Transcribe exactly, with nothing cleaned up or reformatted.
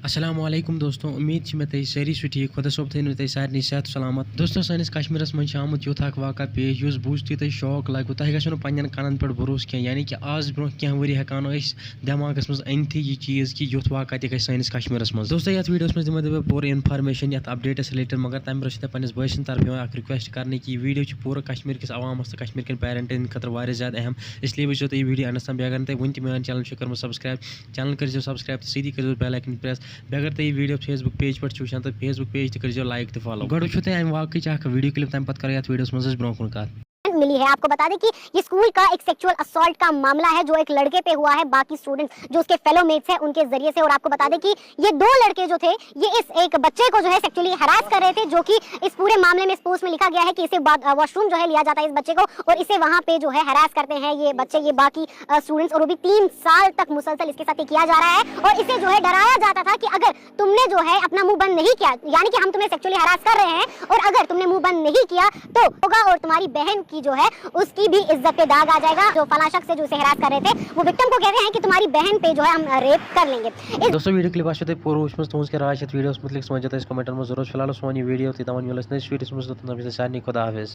السلام علیکم دوستو، امید چھِ مےٚ تُہۍ سٲری چھِو ٹھیٖک۔ خۄدا صٲب تھٲینو تۄہہِ سارنٕے صحت و سلامت۔ دوستو، سٲنِس کشمیٖرس منٛز چھِ آمُت یُتھ اکھ واقعہ پیش، یُس بوٗزتھٕے تۄہہِ شاک لگوٕ۔ تۄہہِ گژھیو نہٕ پننٮ۪ن کانن پٮ۪ٹھ بھروسہٕ کینٛہہ، یعنی کہِ آز برونٛہہ کینٛہہ ؤری ہٮ۪کان ٲسۍ دٮ۪ماغس منٛز أنتھٕے یہِ چیٖز کہِ یُتھ واقعہ تہِ گژھِ سٲنِس کشمیٖرس منٛز۔ دوستو، یتھ ویڈیوس منٛز دِمو تۄہہِ بہٕ پوٗرٕ انفارمیشن یتھ اپڈیٹس رِلیٹڈ، مگر تمہِ برونٛہہ چھُ تۄہہِ پننِس بٲے سٕنٛدِ طرفہٕ یِوان اکھ ریکویسٹ کرنہٕ کہِ یہِ ویڈیو چھُ پوٗرٕ کشمیٖر کِس عوامس تہٕ کشمیٖر کٮ۪ن پیرنٹن ہٕنٛدِ خٲطرٕ واریاہ زیادٕ اہم، اس لیے وٕچھزیو تُہۍ یہِ ویڈیو اینڈس تام۔ بیٚیہِ اگر نہٕ تۄہہِ وُنہِ تہِ میون چینل چھُ کوٚرمُت سبسکرایب، چینل کٔرزیو سبسکرایب تہٕ سۭتی کٔرزیو بیل آیکن پریس۔ بیٚیہِ اگر تُہۍ یہِ ویڈیو فیس بُک پیج پٮ۪ٹھ چھِو وٕچھان تہٕ فیس بُک پیج تہِ کٔرزیو لایک تہٕ فالو۔ گۄڈٕ وٕچھو تۄہہِ امہِ واقعٕچ اکھ ویڈیو کلپ، تمہِ پتہٕ کرو یتھ ویڈیوس منٛز أسۍ برونٛہہ کُن کتھ۔ ملی ہے। आपको बता दें कि ये स्कूल का एक सेक्सुअल असॉल्ट का मामला है जो एक लड़के पे हुआ है, बाकी स्टूडेंट्स जो उसके फेलो मेट्स हैं उनके जरिए से। और आपको बता दें कि ये दो लड़के जो थे, ये इस एक बच्चे को जो है सेक्सुअली हरास कर रहे थे, जो कि इस पूरे मामले में, इस पोस्ट में लिखा गया है कि इसे वॉशरूम जो है लिया जाता है इस बच्चे को और इसे वहाँ पे जो है हरास करते हैं ये बच्चे, ये बाकी स्टूडेंट्स। और वो भी तीन साल तक मुसलसल इसके साथ ये किया जा रहा है और इसे जो है डराया जाता था कि अगर तुमने जो है अपना मुंह बंद नहीं किया, यानी कि हम तुम्हें सेक्सुअली हरास कर रहे हैं और अगर तुमने मुंह बंद नहीं किया तो होगा और तुम्हारी बहन की जो है उसकी भी इज्जत पे दाग आ जाएगा। जो फला शख्स है जो इसे हरास कर रहे थे, वो विक्टिम को कह रहे हैं कि तुम्हारी बहन पे जो है हम रेप कर लेंगे। इस दोस्तों, वीडियो क्लिप आसो तोय पूरा वुचमत, तुहंज क्या राय छत वीडियोस मुतलिक, स वन जो तय कमेंटन मज जरूर। फिलहाल स वन यह वीडियो ते दवन मिलस नयस वीडियोस मज, तोतन तम सारे खुदा हाफिज।